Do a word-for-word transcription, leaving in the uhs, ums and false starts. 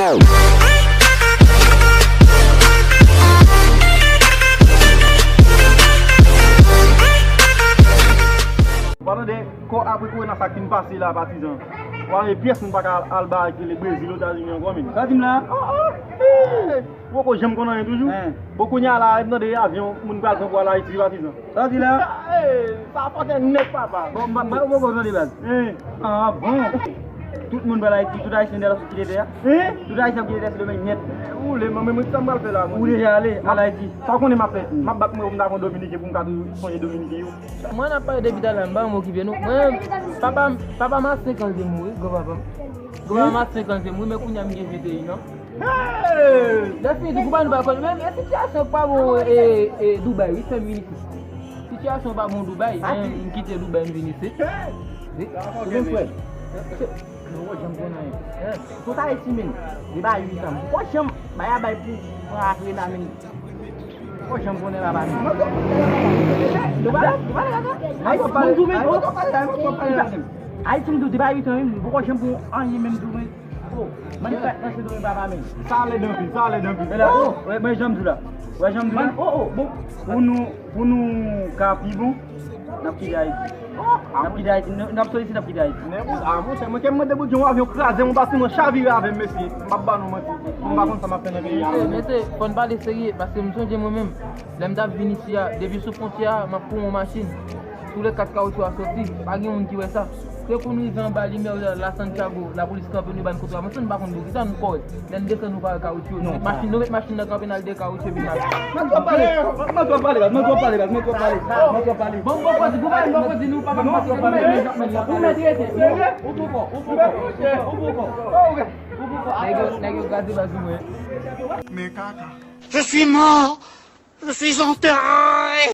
Ou pa tande, kò apre korona sa k fin pase la, patizan. Ou pa tande pyès moun pa ka al, al ba ki rele Brezil, Etazini ankò, men. Sa di m la? Oh, oh, eh, ou poko janm konn anyen toujou? Hein. Bon, kounye a la, m tande avyon, moun pral pran pou al Ayiti, patizan. Sa di la? Eh, sa fòkè nèt, papa. Bon, m pa, m pa, m poko tande baz. Hein. Ah, bon. Tout moun pral Ayiti, tout Ayisyen dèyè sou kite tè a. Hein? Tout Ayisyen ap kite tè a se demen nèt. Ou le, mwen menm, sa m pral fè la, mwen. Ou deja ale, al Ayiti. Sa w konnen m ap fè? M ap bat mwen pou m ta konn Dominiken, pou m ka toujou sonje Dominiken yo. Mwen ap pale depi talè, m pa janm okipe nou. Mwen, papa m, papa m a senk an te mouri, granpapa m. Granpapa m a senk an te mouri, men kounye a m gen venteyen an. Hey! Lè fini tou, pou pa nou pa konn, men, men sitiyasyon pa bon, e, e, Dubai, wi, fè m vin isit. Sitiyasyon pa bon Dubai, men m kite Dubai, m vin isit. Hey! Wi. Ou konprann? Nou poko janm konn anyen. Tout Ayiti menm, li bay uit an. Poko janm bay a bay pou pran ak Rena menm. Poko janm konnen la bay. Nou pale, nou pale la. Ay, bon, nou pale la, nou pale la menm. Ayiti m tou, li bay uit an, menm, poko janm pou anyen menm tou, menm. Oh, manifèt nan se donnen papa menm. Sa lèd anpil, sa lèd anpil. Men la, oh, wè, men jan m di la. Wè jan m di la. Oh, oh, bon. Pou nou, pou nou ka pi bon, n ap kite Ayiti. N ap kite Ayiti, n ap soti, n ap kite Ayiti. Nèg ou, a, monchè, mwen, ke mwen debout yon avyon kraze, yon batiman chavire avè m, mesye. M ap ba nou manti. M pa konn sa m ap fè nan peyi a. Mesye, mesye, fò n pale serye, paske m sonje mwen menm, lè m t ap vin isi a, depi sou fwontyè a, m ap pran yon machin. Tou le kat kawoutchou a soti, pa gen moun ki wè sa. Se kou n rive anba limyè la Santiago, lapolis kanpe nou, ba n kote avanse, nou pa konn poukisa nou kòrèk. Lè n desann, nou pa wè kawoutchou. Nou met machin, nou met machin nan kanpe, n al dekawoutchou, epi n al. Mwen twò pale, mwen twò pale, mwen twò pale, mwen twò pale, mwen twò pale. Bon, bon, poko di, bon, bon, poko di, nou pa, pa, pa, pa, ou mèt rete. Ou poko, ou poko, ou poko. Ou poko. Nèg yo, nèg yo kraze baz ou mwen. Men kaka. Je suis mort. Je suis enterré.